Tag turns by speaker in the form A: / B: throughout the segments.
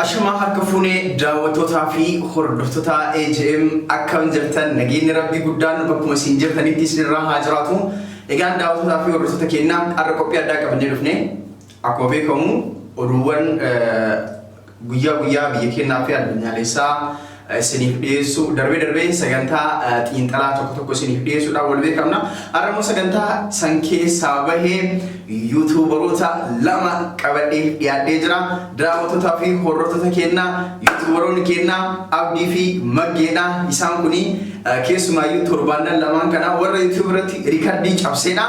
A: Ashamaa harka fuunee daawwattootaa fi hordoftoota AJM, akkam jirtan? Nageenyi Rabbii guddaan bakkuma isin jirtanitti isinirraa haa jiraatu. Egaan daawwattootaa fi hordoftoota keenyaa, har'a qophii addaa qabannee dhufne. Akkuma beekamu oduuwwan guyyaa guyyaa biyya keenyaa fi addunyaalessaa isiniif dhiyeessu, darbee darbee sagantaa xiinxalaa tokko tokko isiniif dhiyeessuudhaan wal beekamna. Har'a immoo sagantaa san keessaa bahee yuutuubaroota lama qabadhee dhiyaadhee jira. Daawwattootaa fi hordoftoota keenyaa, yuutuubaroonni keenyaa Abdii fi Maggeedha. Isaan kuni keessumaayyuu torbaannan lamaan kana warra YouTube irratti riikardii cabseedha.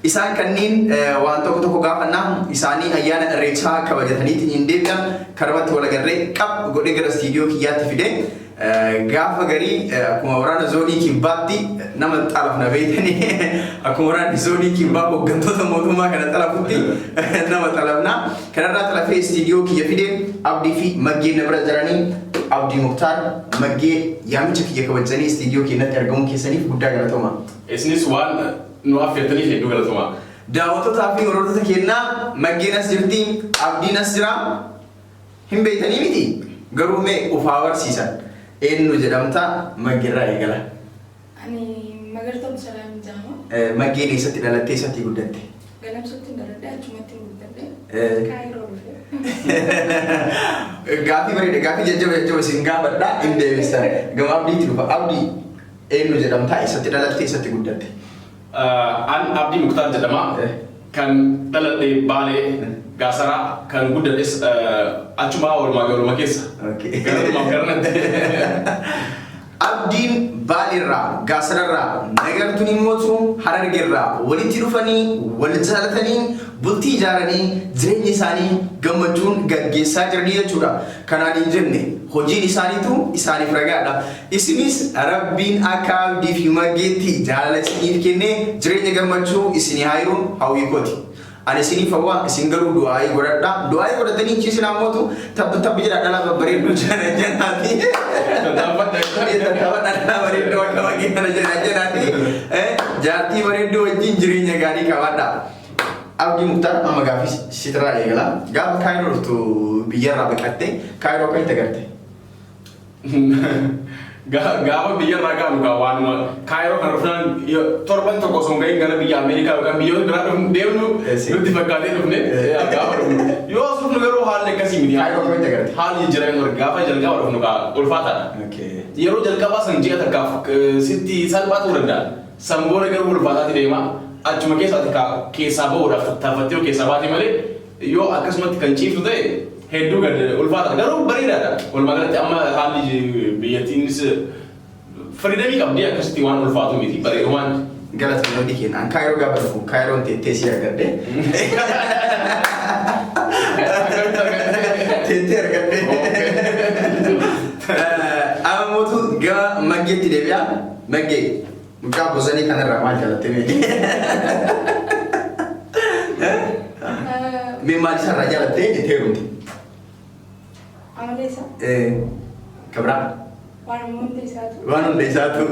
A: Isaan kanneen waan tokko tokko gaafannaa. Isaanii ayyaana Irreechaa kabajataniitiin hin deebi'an. Karabatti wal agarree qab godhee gara istiidiyoo kiyyaatti fide. Gaafa garii akkuma waraana zoonii kibbaatti nama xalafna beeytanii, akkuma waraanni zoonii kibbaa hooggantoota mootummaa kana xalafutti nama xalafna. Kanarraa xalafee istiidiyoo kiyya fide. Abdii fi Maggee na bira jiranii. Abdii Muktaar, Maggee, yaamicha kiyya kabajanii istiidiyoo keenyatti argamuu keessaniif guddaa galatooma.
B: Isinis waan nu affeertaniif hedduu galatoomaa.
A: Daawwattootaa fi hordoftoota keenyaa, Maggeen as jirti, Abdiin as jira. Hin beektanii miti? Garuu mee ufaa barsiisan. Eenyu jedhamta? Maggeerraa eegala.
C: Ani Magartuu Abdusalaam jedhama.
A: Maggeen eessatti dhalattee, eessatti guddatte?
C: Galamsootti dhaladhe, achumatti guddadhe. Kaayiroo dhufe.
A: Gaaffii bareeda, gaaffii jajjaba jajjaba isin gaafadha, hin deebistan. Gama Abdiitti dhufa. Abdii, eenyu jedhamta? Eessatti dhalatte, eessatti guddatte?
B: An Abdii Muktaar jedhama. Kan dhaladhe Baalee Gaasaraa, kan guddadhes achumaa walumaa galuma keessa. Garanumaaf garanatti.
A: Abdiin Baaleerraa Gaasararraa, Nagartuun immoo Harargeerraa walitti dhufanii, wal jaalatanii, bultii ijaaranii, jireenya isaanii gammachuun gaggeessaa jiranii jechuudha. Kanaan hin jenne, hojiin isaaniitu isaaniif ragaadha. Isinis Rabbiin akka Abdii fi Maggeetti jaalala isiniif kennee jireenya gammachuu isinii haa hiruun hawwii kooti. Ani isiniif hawwa, isin garuu du'aayii godhadha. Du'aayii godhatanii ciisin ammootu tabbi tabbi jedha, dhala babbareedduu jana janaati. Tattaafadha, dhala bareedduu akka Maggee kana jana janaati. Jaartii bareedduu wajjin jireenya gaarii qabaadha. Abdii Muktaar, amma gaaffii sitirraa eegala. Gaafa Kaayiroo dhuftu, biyyarraa baqatte, Kaayiroo akkamitti agarte?
B: Gaafa biyyarraa gaanu kaa waanuma Kaayiroo kan dhufnaan torban tokko osoo hin gahin gara biyya Ameerikaa yookaan biyyoota biraa dhufnu deemnu nutti fakkaatee dhufne gaafa dhufnu. Yoo as dhufnu garuu haalli akkasii miti.
A: Kaayiroo akkamitti agarte?
B: Haalli jijjiiramee ture, gaafa jalqaba dhufnu kaa ulfaataadha. Yeroo jalqabaa san ji'a takkaaf sitti salphaa ta'uu danda'a. San booda garuu ulfaataatti deema. Achuma keessaati kaa keessaa bahuudhaaf tattaafattee yoo keessaa baate malee, yoo akkasumatti kan ciiftu ta'e hedduu gad ulfaataadha. Garuu bareedaadha. Walumaa galatti amma haalli biyyattiinis freedomii qabdi, akkasitti waan ulfaatu miti bareedumaan.
A: Galatoomii hojii keenya. An Kaayiroo gaafa dhufu Kaayiroon teettee si argadhe. Teettee argadhe. Amma mootu gara Maggeetti deebi'a. Maggee, mucaa bosonii kanarraa maal jaalatte mee? Mee maal isarraa jaalattee itti heerumte?
C: Amala isaa.
A: Kabraa.
C: Waan hunda isaatu.
A: Waan hunda isaatu.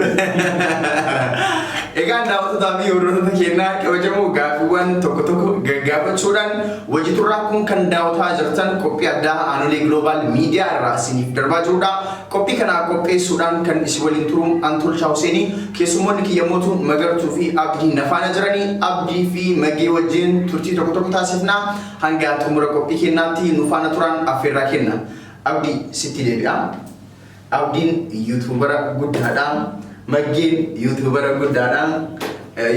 A: Egaan daawwattootaa fi hordoftoota keenyaa kabajamoo, gaaffiiwwan tokko tokko gaggaafachuudhaan wajji turraa. Kun kan daawwataa jirtan qophii addaa Aanolee Global Media irraa isiniif darbaa jirudha. Qophii kana qopheessuudhaan kan isin waliin turu Antolchaa Huseenii. Keessummoonni kiyyamootu Magartuu fi Abdii nafaana jiranii. Abdii fi Magee wajjin turtii tokko tokko taasifna. Hanga xumura qophii keenyaatti nu faana turan affeerraa kenna. Abdii, sitti deebi'a. Abdiin yuutuubara guddaadha. Maggeen yuutuubara guddaadha.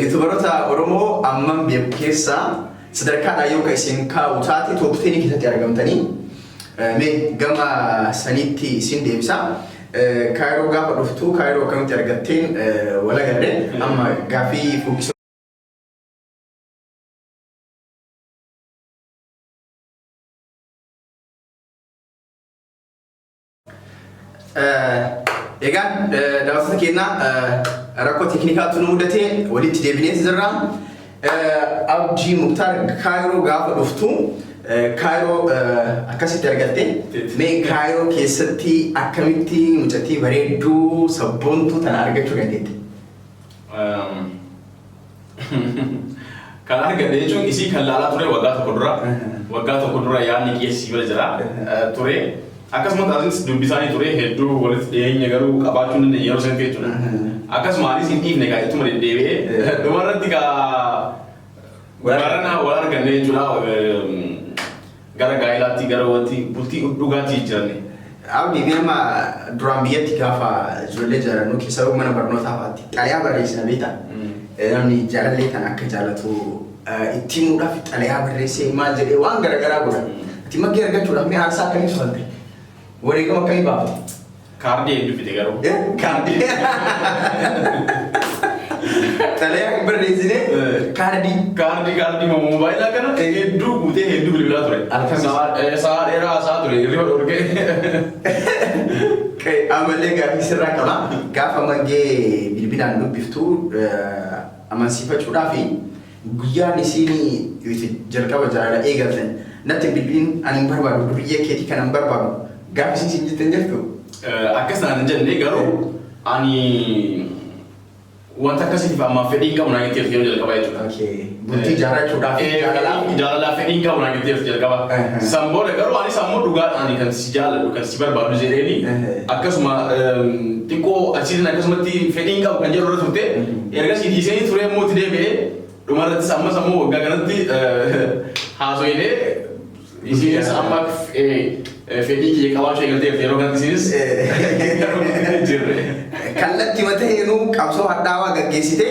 A: Yuutuubaroota Oromoo amman beeku keessaa sadarkaadhaan yoo ka isin kaa'u taate top 10 keessatti argamtanii. Mee gama saniitti isin deebisa. Kaayiroo gaafa dhuftu Kaayiroo akkamitti argatteen wal agarre? Amma gaaffii fuggisoo. Egaan daawwattoota keenya, rakkoo teeknikaatu nu mudate, walitti deebineeti jirra. Abdii Muktaar, Kaayiroo gaafa dhuftu Kaayiroo akkasitti argatte. Mee Kaayiroo keessatti akkamitti mucattii bareedduu sabboontuu tana argachuu dandeette?
B: Kan argadhe jechuun isii kan laalaa ture waggaa tokko dura. Waggaa tokko dura yaadni kiyya sii bira jira ture. Akkasumas anis dubbisaanii ture hedduu walitti dhiyeenya garuu qabaachuu hin dandeenye yeroo sanatti jechuudha. Akkasuma anis hin dhiifne gaa ittuma deddeebi'ee dhumarratti gaa barana wal arganne jechuudha. Gara gaa'ilaatti, gara wanti bultii dhugaatii jiranne.
A: Abdii, mee amma duraan biyyatti gaafa ijoollee jaalannu keessa mana barnootaa fa'aatti xalayaa barreessina, beektaa? Namni jaalallee kan akka jaalatu itti himuudhaaf xalayaa barreessee maal jedhee waan garaagaraa godha. Ati Maggee argachuudhaaf mee aarsaa akkamii kafalte? Wareegama akkamii baafte?
B: Kaardii hedduu fide garuu.
A: Kaardii. Xalayaa hin barreessine, kaardii.
B: Kaardii moobaayilaa kana hedduu guutee hedduu bilbilaa ture.
A: Halkan?
B: Sa'a dheeraa haasaa ture, hirriba dhorkee.
A: Ammallee gaaffii sirraa qaba. Gaafa Maggee bilbilaan dubbiftu amansiifachuudhaaf guyyaan isiin itti jalqaba jaalala eegaltan "Natti hin bilbiliin, ani hin barbaadu, duriyyee keetii kana hin barbaadu" gaafa isiin siin jettan jirtu?
B: Akkas naan hin jenne, garuu ani wanta akkasiitiif ammaaf fedhii hin qabu naan jetteef yeroo jalqaba jechuudha.
A: Okay. Bultii ijaarrachuudhaaf jaalalaaf.
B: Jaalalaaf fedhii hin qabu naan jetteef jalqaba. San booda garuu anis ammoo dhugaadhaan kan si jaaladhu, kan si barbaadu jedheeni akkasuma xiqqoo achiitiin akkasumatti fedhii hin qabu kan jedhu irra turte. Ergasii dhiisanii ture immoo itti deebi'ee dhumarrattis ammas ammoo waggaa kanatti haasoyinee isiinis amma fedhii kiyya qabaachuu eegalteef yeroo kanatti isiinis garuu jirre.
A: Kallattii mateenuu qabsoo hadhaawaa gaggeessite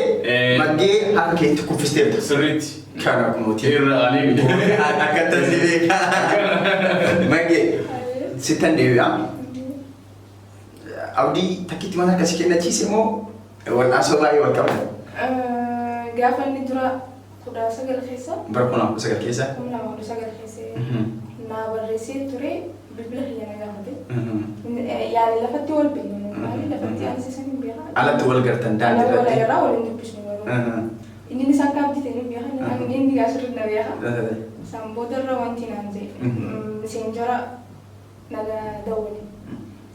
A: Maggee harka keetti kuffisteerta.
B: Sirriitti.
A: Kana kunuuti.
B: Irra alii miti.
A: Akkatti si beeka. Maggee, sittan deebi'a. Abdii takkitti mana akkasii kennachiise moo wal'aansoo baay'ee wal qabdan?
C: Gaafa inni dura 19 keessa.
A: Bara 2019 keessa?
C: 2019 keessa naa barreessee ture, bilbila kiyya na gaafate. Yaani lafatti wal beeknu, maali, lafatti anis isan hin beekaa.
A: Alatti wal gartan daandii
C: Alatti wal
A: irratti.
C: agarraa, waliin dubbisnu garuu. Inni isaan kaabdite ni beeka, inni inni asirri na beeka. Isaan boodarra wanti naan jedhe Messenger na dawwale.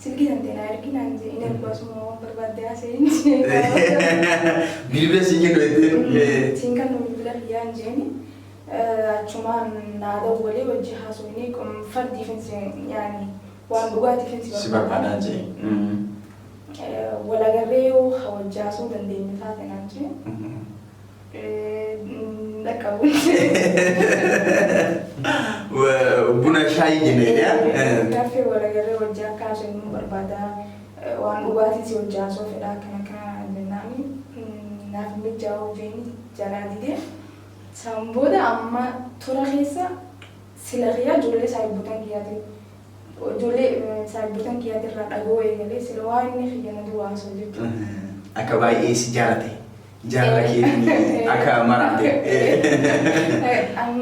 C: Silkii san ta'e naa ergi naan jedhe, inni ergu asuma waan barbaadde haasa'e.
A: Bilbila siin kennu jetteen.
C: Siin kan bilbila kiyyaan jeeni achumaan naa dawwalee wajji haasofnee fardiifin yaani waan dhugaatiifin
A: si barbaadaan jee.
C: Wal agarree yoo wajji haasa'uu dandeenyu taate naan jee. Dhaqqabu.
A: Buna shaayii jennee.
C: Gaaffii wal agarree wajji akka haasofnu barbaada. Waan dhugaatiin si wajji haasa'uu fedha, akkana akkana jennaani naaf mijaa'uu jeeni jalaa didee. San booda amma tura keessa sila kiyyaa ijoollee saahibotan kiyyaatiin, ijoollee saahibotan kiyyaatiin irraa dhaga'uu eegalee sila waan inni kiyya na dura haasa'u jechuudha.
A: Akka baay'ee si jaalate. Jaalala keetiin akka maraate.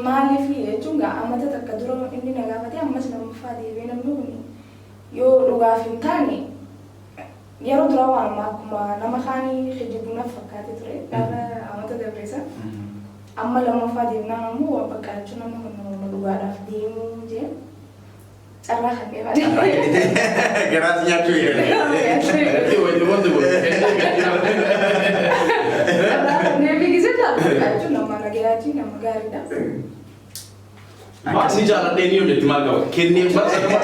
C: Maaliif jechuun gaa amata takka dura inni na gaafate, ammas lammaffaa deebi'ee namni kun yoo dhugaaf hin taane yeroo dura waan amma akkuma nama kaanii kijibu naaf fakkaate ture gaafa amata dabreessa. Amma lammaffaa deemnaan ammoo waan bakka jechuun namni kun nama dhugaadhaaf deemuu jee carraa kan deemaa.
A: Garaas nyaachuu eegale.
B: Irratti wanti wanti godhu.
C: Carraa kan deebii gisee jechuun nama nagayaati, nama gaariidha.
B: Maal si jaaladhee ni hojjetti, maal qaba? Kennee barsa nama.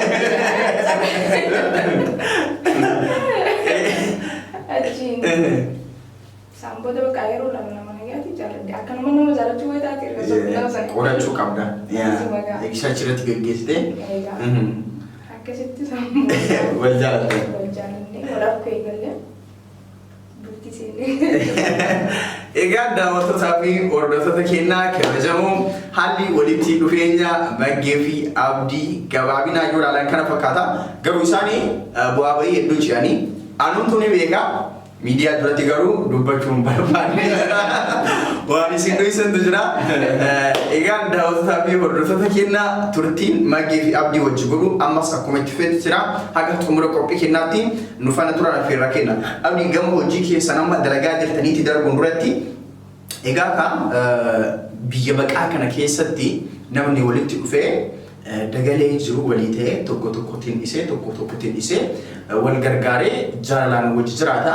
C: Achiin isaan booda bakka yeroo lama nama nagayaati jaaladhe. Akka nama nama jaalachuu wayi taate erga soddoma sana.
A: Qorachuu qabda.
C: Akkasuma.
A: Eegisa achirratti gaggeessite.
C: Egaa akkasitti isaan booda
A: Wal jaalatte.
C: Wal jaalannee wal arkuu eegalle, bultii seennee.
A: Egaa daawwattootaa fi hordoftoota keenyaa kabajamoo, haalli walitti dhufeenya Maggee fi Abdii gabaabinaa yoo ilaalan kana fakkaata. Garuu isaanii bu'aa bahii hedduu ce'anii anuutu ni beeka. Miidiyaa duratti garuu dubbachuu hin barbaanne. Waan isin dhoysantu jira. Egaa daawwattootaa fi hordoftoota keenyaa, turtiin Maggee fi Abdii wajji godhu ammas akkuma itti fufeetu jira. Haga xumura qophii keenyaatti nu faana turan affeerraa kenna. Abdii, gama hojii keessan amma dalagaa jirtaniitti darbuun duratti, egaa ka biyya baqaa kana keessatti namni walitti dhufee dagalee jiru walii ta'ee tokko tokkotiin dhisee tokko tokkotiin dhisee wal gargaaree jaalalaan wajji jiraata.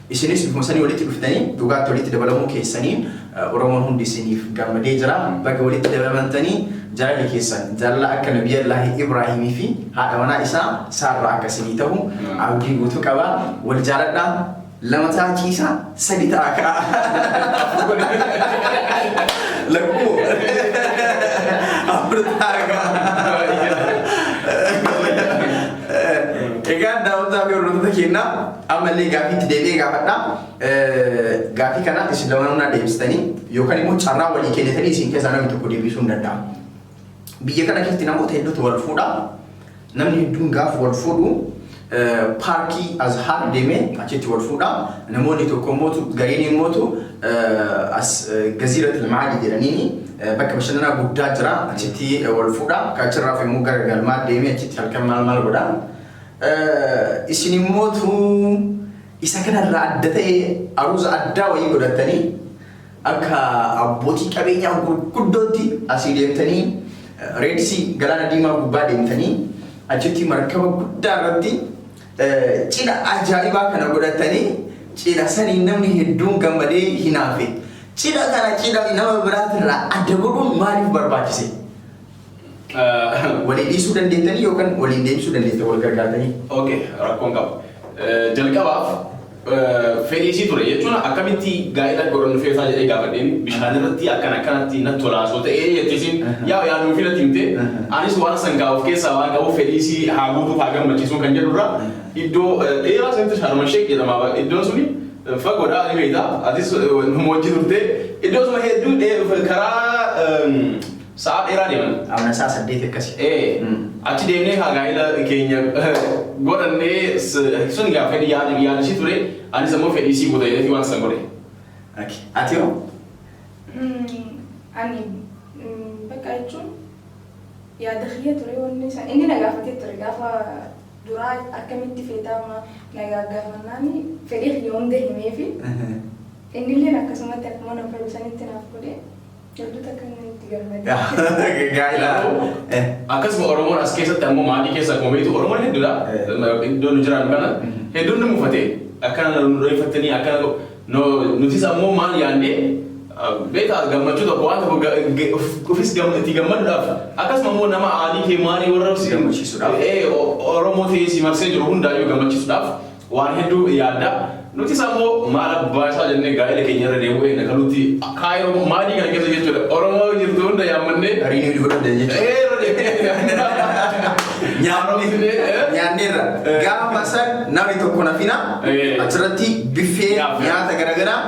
A: Isinis bifuma sanii walitti dhuftanii dhugaatti walitti dabalamuu keessaniin Oromoon hundi isiniif gammadee jira. Baga walitti dabalamtanii. Jaalalli keessan jaalala akka Nabiyallaahi Ibraahimii fi haadha manaa isaa Saarraa akka isinii ta'u abdii guutuu qaba. Wal jaaladhaa, lama ta'aa ciisaa, sadi ta'aa ka'aa. Lakkuu afur ta'aa ka'aa. Egaa daawwattoota fi hordoftoota keenyaa, ammallee gaaffiitti deebi'ee gaafadha. Gaaffii kana isin lamaan naa deebistanii yookaan immoo carraa walii kennitanii isin keessaa namni tokko deebisuu hin danda'a. Biyya kana keessatti namoota hedduutu wal fuudha. Namni hedduun gaafa wal fuudhu paarkii Azhaar deemee achitti wal fuudha. Namoonni tokko immootu, gariin immootu as Gaziiratul Maadi jedhaniini bakka bashannanaa guddaa jira, achitti wal fuudha. Achirraa immoo gara galmaa deemee achitti halkan maal maal godha. Isin immootu isa kanarraa adda ta'e aruuza addaa wayii godhattanii akka abbootii qabeenyaa gurguddootti asii deemtanii Red Sea, Galaana Diimaa gubbaa deemtanii achitti markaba guddaa irratti cidha ajaa'ibaa kana godhatanii, cidha saniin namni hedduun gammadee hinaafe. Cidha kana cidha nama biraatirraa adda godhuun maaliif barbaachise? Walii dhiisuu dandeettanii yookaan waliin deebisuu dandeettan wal gargaartanii?
B: Okay, rakkoon qabu. Jalqabaaf fedhii isii ture jechuun akkamitti gaa'ela godhannu feetaa jedhee gaafadheen, bishaan irratti akkana akkanatti natti tolaasoo ta'ee jettisiin yaa yaaduu fi natti himte. Anis waan san of keessaa waan qabuuf fedhii isii haa guutuuf, haa gammachiisuu kan jedhurra iddoo dheeraa sanitti, Sharm El Sheikh jedhama iddoon suni, fagoodha, ni beekta atis nu wajji turte, iddoo suma hedduu karaa sa'a dheeraa deeman.
A: Amna isaa 8 akkasi.
B: Ee, achi deemnee haa gaa'ela keenya godhannee sun gaa fedhii yaadishii ture, anis ammoo fedhii isii guuta jedheefi waan san godhe.
A: Ati hoo?
C: Ani bakka jechuun yaada kiyya ture wanni isa inni na gaafatee ture gaafa duraa, akkamitti feetaa na gaafannaan fedhii kiyya hunda himeefi innilleen akkasumatti akkuma na fedhu sanitti naaf godhe, hedduutu akka inni itti gammade.
A: Gaa'ela.
B: Akkasuma Oromoon as keessatti ammoo maatii keessa akkuma beektu Oromoon hedduudha. Iddoo nu jiraannu kana hedduun nu mufate, akkana nu dho'ifattanii akkana nutis ammoo maal yaadnee beekaa, gammachuu tokko waan tokko ofis itti gammaduudhaaf, akkasuma immoo nama aalii kee maalii warra
A: Gammachiisuudhaaf.
B: Oromoo ta'ee si marsee jiru hundaayyuu gammachiisuudhaaf waan hedduu yaadda. Nutis ammoo maal abbaa isaa jennee gaa'ela keenya irra deemuu eegna kanutti Kaayiroo maalii kana keessa jechuudha. Oromoo jirtu hunda yaammannee.
A: Riinii godhadhe jechuudha.
B: Ee, irra deemnee.
A: Nyaanneerra. Gaafa san namni tokko nafina achirratti biffee nyaata garaagaraa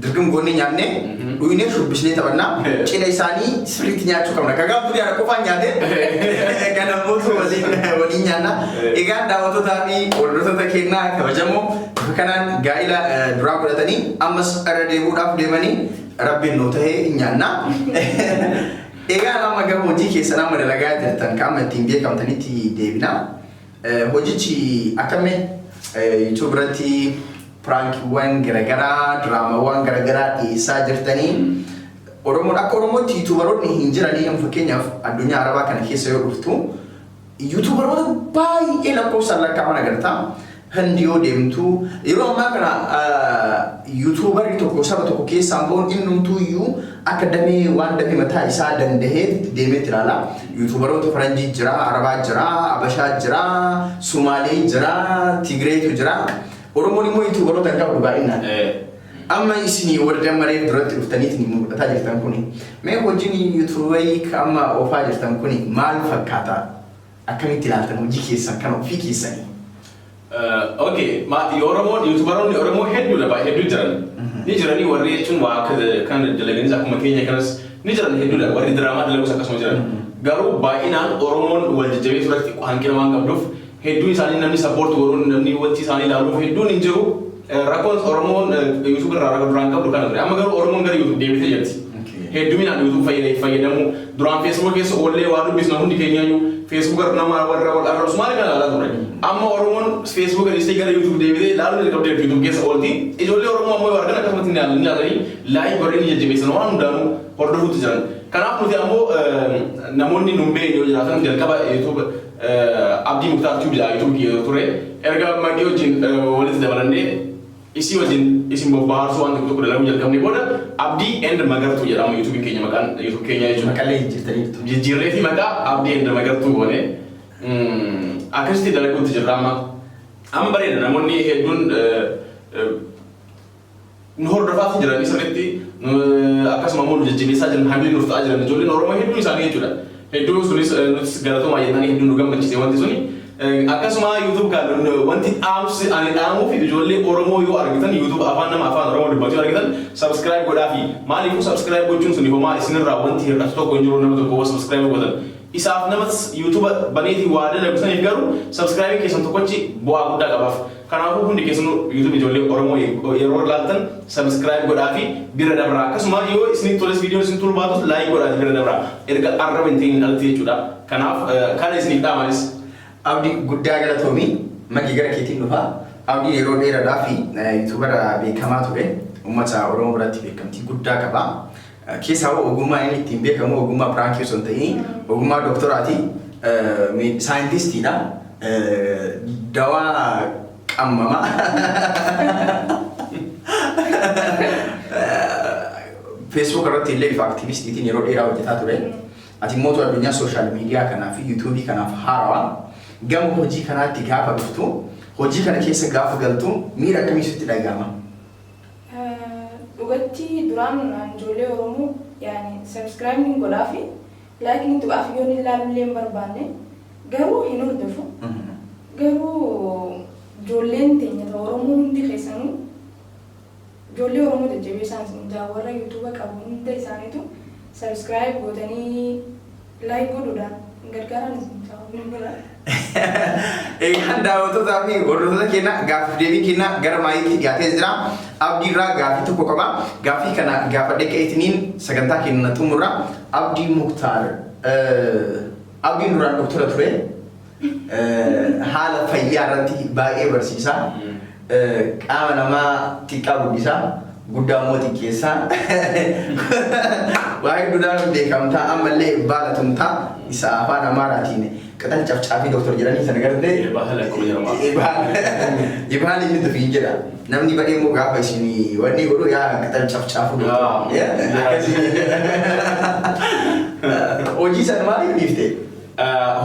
A: dirqam goonnee nyaannee dhugnee shubbisnee taphannaa, cidha isaanii sirriitti nyaachuu qabna. Ka gaafa durii ana qofaan nyaate kan ammoo waliin nyaanna. Egaa daawwattootaa fi hordoftoota keenyaa kabajamoo, bifa kanaan gaa'ila duraa godhatanii ammas irra deebi'uudhaaf deemanii, Rabbiin nuu tahee hin nyaanna. Egaa amma gara hojii keessan amma dalagaa jirtan kan amma ittiin beekamtanitti deebina. Hojichi akkamii? YouTube irratti prankiiwwan garaagaraa, diraamawwan garaagaraa dhiyeessaa jirtanii. Oromoon akka Oromootti YouTuberoonni hin jiranii. Amma fakkeenyaaf addunyaa Arabaa kana keessa yoo dhuftu YouTuberoota baay'ee lakkoofsaan lakkaa'aman agarta. Hindi yoo deemtu, yeroo ammaa kana YouTuberri tokko saba tokko keessaan ba'uun innumtuu iyyuu akka damee waan damee mataa isaa dandahee deemeetti ilaala. YouTuberoota Faranjii jira, Arabaa jira, Abashaa jira, Sumaalee jira, Tigreetu jira. Oromoon immoo YouTuberoota hin qabdu baay'inaan. Amma isinii warri dammaree duratti dhuftaniitiin mul'ataa jirtan kuni, mee hojiin YouTuberii amma oofaa jirtan kuni maal fakkaata? Akkamitti ilaaltan hojii keessan kan ofii keessanii?
B: Okay, maatii Oromoon, YouTuberoonni Oromoo hedduudha, baay'ee hedduu jiran. Ni jiranii warri jechuun waa akka kan dalaganis akkuma keenya kanas ni jiran, hedduudha. Warri diraamaa dalagus akkasuma jiran. Garuu baay'inaan Oromoon wal jajjabeessuu irratti hanqina waan qabduuf hedduun isaanii namni support godhuun, namni wanti isaanii ilaaluuf hedduun hin jiru. Rakkoon Oromoon YouTube irraa rakkoo duraan qabdu kana ture. Amma garuu Oromoon gara YouTube deebitee jirti. Hedduminaan YouTube fayyadamu. Duraan Facebook keessa oollee waa dubbisna, hundi keenyayyuu Facebook irra nama warra wal arrabsu maal kana ilaalaa turre. Amma Oromoon Facebook dhiistee gara YouTube deebitee ilaaluu jalqabdee YouTube keessa oolti. Ijoollee Oromoo ammoo yoo argan akkasumatti ni ilaalanii like godhanii ni jajjabeessan, waan hundaanuu hordofuutti jiran. Kanaaf nuti ammoo namoonni nun beekne yoo jiraatan, jalqaba YouTube Abdii Muktaar Tube jedha YouTube kiyya ture. Erga Magee wajjin walitti dabalannee Isii wajjin isin bobbaarsuu waan tokko tokko dalaguu jalqabne booda Abdii and Magartuu jedhama YouTubeiin keenya, maqaan YouTube keenya jechuudha.
A: Maqaalee jijjiirtaniirtu.
B: Jijjiirree fi maqaa Abdii and Magartuu goone akkasitti dalaguutti jirra amma. Amma bareeda, namoonni hedduun nu hordofaa jiran sirriitti, akkasuma immoo nu jajjabeessaa jiran, hamilee nuuf ta'aa jiran ijoolleen Oromoo hedduun isaanii jechuudha. Hedduun sunis nutis galatoomaa jennaan, hedduu nu gammachiise wanti suni. Akkasuma YouTube kan wanti dhaamsi ani dhaamuuf, ijoollee Oromoo yoo argitan, YouTube afaan nama afaan Oromoo dubbatu yoo argitan, subscribe godhaa fi maaliifuu subscribe gochuun suni homaa isinirraa wanti hir'atu tokko hin jiru. Nama tokko subscribe godhan isaaf nama YouTube baneetii waa dalagu saniif garuu subscribe keessan tokkochi bu'aa guddaa qabaaf. Kanaafuu hundi keessanuu YouTube ijoollee Oromoo yeroo ilaaltan subscribe godhaa fi bira dabraa. Akkasuma yoo isinitti toles, viidiyoon isin tolu baatus, like godhaa fi bira dabraa. Erga arraba hin ta'in alatti jechuudha. Kanaaf kana isiniif dhaamanis.
A: Abdii, guddaa galatoomii. Magi, gara keetiin dhufa. Abdii yeroo dheeraadhaa fi YouTubera beekamaa ture. Uummata Oromoo biratti beekamtii guddaa qaba. Keessaa ogummaa inni ittiin beekamu ogummaa prankii osoo hin ta'in ogummaa doktoraati. Saayintistiidha. Dawaa qammama. Facebook irratti illee bifa activistiitiin yeroo dheeraa hojjetaa ture. Ati immoo addunyaa social media kanaa fi YouTubeii kanaaf haarawaa. Gama hojii kanaatti gaafa dhuftu, hojii kana keessa gaafa galtu, miira akkamii sitti dhaga'ama?
C: Dhugatti duraan ijoollee Oromoo yaani subscribe ni godhaa fi like ni tuqaaf, yoo ni ilaalullee hin barbaanne garuu hin hordofu. Garuu ijoolleen teenya ta Oromoo hundi keessanuu ijoollee Oromoo jajjabeessaan isin jaa, warra YouTubea qabu hunda isaaniitu subscribe gootanii like godhuudhaan gargaaraan isin jaa bira.
A: Egaan daawwattootaa fi hordoftoota keenya, gaaffiif deebiin keenya gara maayiitti dhiyaatee jira. Abdii irraa gaaffii tokko qaba. Gaaffii kana gaafadhee ka'eetiniin sagantaa keenya xumurra. Abdii Muktaar. Abdiin duraan doktora ture. Haala fayyaa irratti baay'ee barsiisa. Qaama namaa xiqqaa guddisaa. Guddaa immoo xiqqeessaa. Waa hedduudhaan beekamtaa, ammallee baala tumtaa isa afaan Amaaraatiin qaxal cafcaafii doktor jedhanii sana gartee.
B: Baala akkuma jedhama.
A: Ibaal inni tufiin jedha. Namni badhee immoo gaafa isin wanni godhu yaa qaxal cafcaafuu doktor. Akkasii. Hojii sana maaliif dhiifte?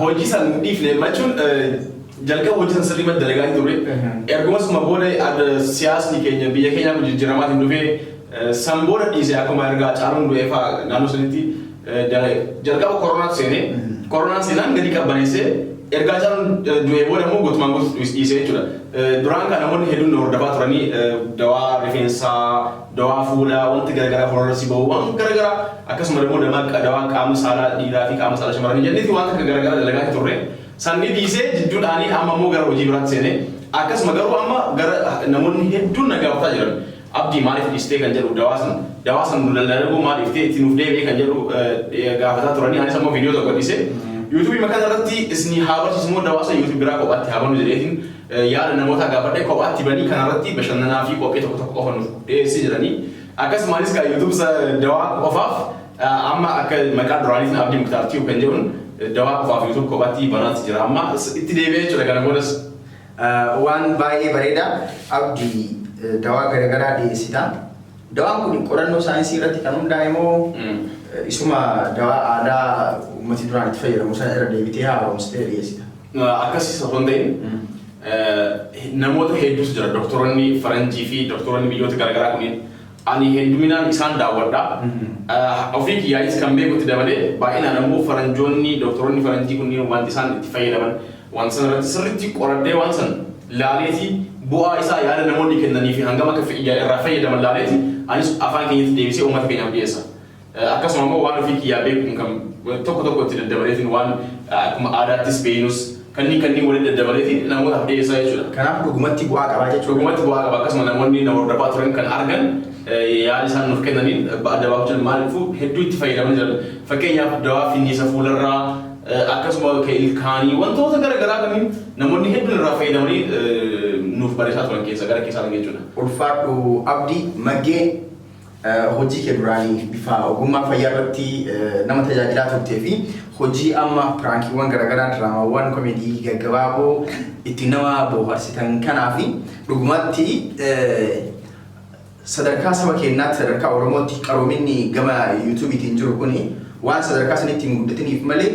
B: Hojii san dhiifne jechuun jalqaba hojii san sirrii dalagaa hin turre. Erguma suma booda siyaasni keenya biyya keenyaa kun jijjiiramaatiin dhufee san booda dhiise. Akkuma ergaa caaluun du'ee fa'aa naannoo sanitti jalqaba koronaatu seenee, koronaan seenaan gadi qabbaneessee, ergaa caaluun du'ee booda immoo guutumaan guutuutti dhiise jechuudha. Duraan kan namoonni hedduun hordofaa turanii dawaa rifeensaa, dawaa fuulaa, wanti garaagaraa fuularra si bahu, waan garaagaraa, akkasuma immoo dawaa qaama saalaa dhiiraa fi qaama saalaa shamarranii jenneeti waan akka garaagaraa dalagaa turre. Sanni dhiisee jidduudhaanii amma immoo gara hojii biraatti seenee, akkasuma garuu amma gara namoonni hedduun na gaafataa jiran. Abdii, maaliif dhiistee kan jedhu, dawaa san nu dalaguu maaliif dhiiftee itti nuuf deebi'ee kan jedhu gaafataa turanii, anis ammoo viidiyoo tokko dhiisee YouTubeii makaa irratti isin haa barsiisu immoo dawaa san YouTubeii biraa kophaatti haa banu jedheetiin yaada namoota gaafadhee, kophaatti banii kanarratti bashannanaa fi qophii tokko tokko qofa nuuf dhiyeessii jedhanii, akkasumaanis kan YouTube dawaa qofaaf amma akka maqaa duraaniitiin Abdii Muktaar Tube kan jedhuun dawaa qofaaf YouTube kophaatti banaatti jira, amma itti deebi'ee jechuudha kana boodas.
A: Waan baay'ee bareeda. Abdii, dawaa garaagaraa dhiyeessita. Dawaan kun qorannoo saayinsii irratti kan hundaa'e moo isuma dawaa aadaa uummati duraan itti fayyadamu sana irra deebitee haaromsitee dhiyeessita?
B: Akkasiis osoo hin ta'in, namoota hedduutu jira, doktoroonni faranjii fi doktoroonni biyyoota garaagaraa kunneen ani hedduminaan isaan daawwadha. Ofii kiyyaayis kan beekutti dabalee baay'inaan ammoo faranjoonni, doktoroonni faranjii kunneen wanti isaan itti fayyadaman waan sana irratti sirriitti qoradhee, waan san laaleeti, bu'aa isaa yaada namoonni kennanii fi hangam akka irraa fayyadaman laaleeti anis afaan keenyatti deebisee uummata keenyaaf dhiyeessa. Akkasuma immoo waan ofii kiyyaa beekuun kan tokko tokko itti daddabaleetiin, waan akkuma aadaattis beeknus kanneen walitti daddabaleetiin namootaaf dhiyeessaa jechuudha.
A: Kanaaf dhugumatti bu'aa qabaa jechuudha.
B: Dhugumatti bu'aa qaba. Akkasuma namoonni nama hordofaa turan kan argan yaada isaan nuuf kennaniin adda baafachuu maaliifuu hedduu itti fayyadaman jiran. Fakkeenyaaf dawaa finniisa fuularraa, akkasuma ilkaanii, wantoota garaagaraa kanneen namoonni hedduun irraa fayyadamanii nuuf barreessaa turan keessa gara keessaa jechuudha.
A: Ulfaadhu Abdii. Maggee, hojii kee duraanii bifa ogummaa fayyaa irratti nama tajaajilaa turtee fi Hojii amma prankiiwwan garaagaraa, diraamaawwan comedy gaggabaaboo itti nama bohaarsitan kanaa fi dhugumatti sadarkaa saba keenyaatti, sadarkaa Oromootti qaroominni gama YouTubeiitiin jiru kuni waan sadarkaa sanitti hin guddatiniif malee,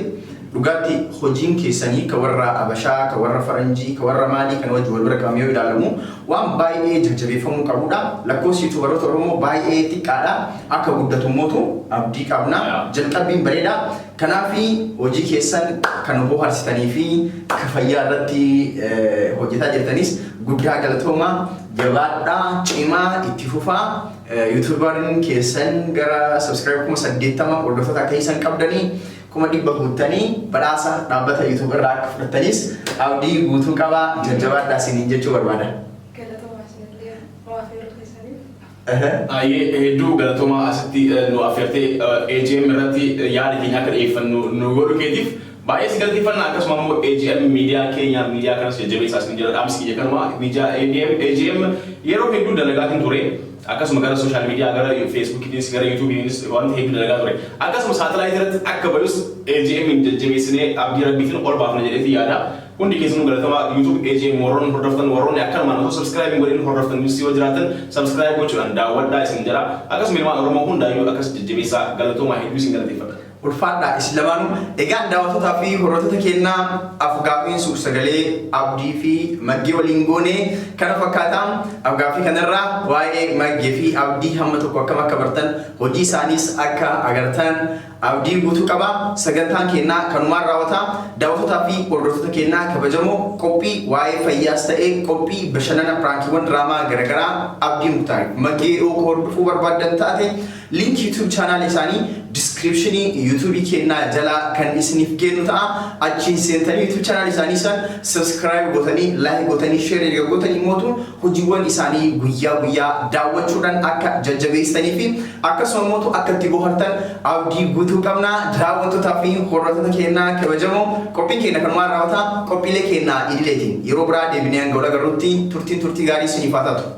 A: dhugaatti hojiin keessanii ka warra Abashaa, ka warra Faranjii, ka warra maalii kan wajji wal bira qabamee yoo ilaalamu waan baay'ee jajjabeeffamuu qabudha. Lakkoofsi YouTuberoota Oromoo baay'ee xiqqaadha. Akka guddatu mootu abdii qabna. Jalqabbiin bareeda. Kanaafi hojii keessan kan bohaarsitanii fi ka fayyaa irratti hojjetaa jirtanis guddaa galatooma. Jabaadhaa, cimaa, itti fufaa. YouTuberiin keessan gara subscribe 80,000 hordoftoota akka isaan qabdanii 100,000 guuttanii badhaasa dhaabbata YouTube irraa akka fudhattanis abdii guutuu qabaa. Jajjabaadhaa isiniin jechuu barbaada.
C: Galatoomaa isinillee waa affeeruu keessaniif.
B: Ayyee, hedduu galatoomaa. Asitti nu affeertee AGM irratti yaada keenya akka dhiyeeffannu nu godhu keetiif baay'ee si galateeffanna. Akkasuma immoo AGM miidiyaa keenya, miidiyaa kanas jajjabeessaa isin jira. Dhaamsi kiyya kanuma. Miidiyaa AGM yeroo hedduu dalagaatiin ture. Akkasuma gara social media, gara Facebookiinis, gara YouTubeiinis wanta hedduu dalagaa ture. Akkasuma saatalaayitii irratti akka bayus AGM jajjabeessinee abdii rabbiitiin ol baafna jedheeti yaada. Hundi keessanuu galatamaa. YouTube AGM warroonni hordoftan, warroonni akkanumaan osoo subscribe hin godhin hordoftan yoo jiraatan, subscribe gochuudhaan daawwadhaa isin jira. Akkasuma ilmaan Oromoo hundaayyuu akkas jajjabeessaa. Galatoomaa, hedduu isin galateeffadha.
A: Ulfaadhaa isin lamaanuu. Egaan daawwattootaa fi hordoftoota kennaa, afgaaffiin suur-sagalee Abdii fi Maggee waliin goone kana fakkaataa. Afgaaffii kanarraa waa'ee Maggee fi Abdii hamma tokko akkam akka bartan, hojii isaaniis akka agartan abdii guutuu qaba. Sagantaan kennaa kanumaan raawwata. Daawwattootaa fi hordoftoota kennaa kabajamoo, qophii waa'ee fayyaas ta'ee qophii bashannana, prankiiwwan, diraamaa garaagaraa Abdii Muktaar Maggee yoo hordofuu barbaaddan taate, link YouTube channel isaanii descriptionii YouTubeii kennaa jalaa kan isiniif kennu ta'a. Achiin seentanii YouTube channel isaanii san subscribe gootanii, like gootanii, share erga gootanii mootu hojiiwwan isaanii guyyaa guyyaa daawwachuudhaan akka jajjabeessanii fi akkasuma mootu akka itti bohaartan abdii guutuu qabna. Daawwattootaa fi hordoftoota kennaa kabajamoo, qophiin keenya kanumaan raawwata. Qophiilee kennaa idileetiin yeroo biraa deebinee hanga wal agarrutti turtiin turtii gaarii isiniif haa taatu.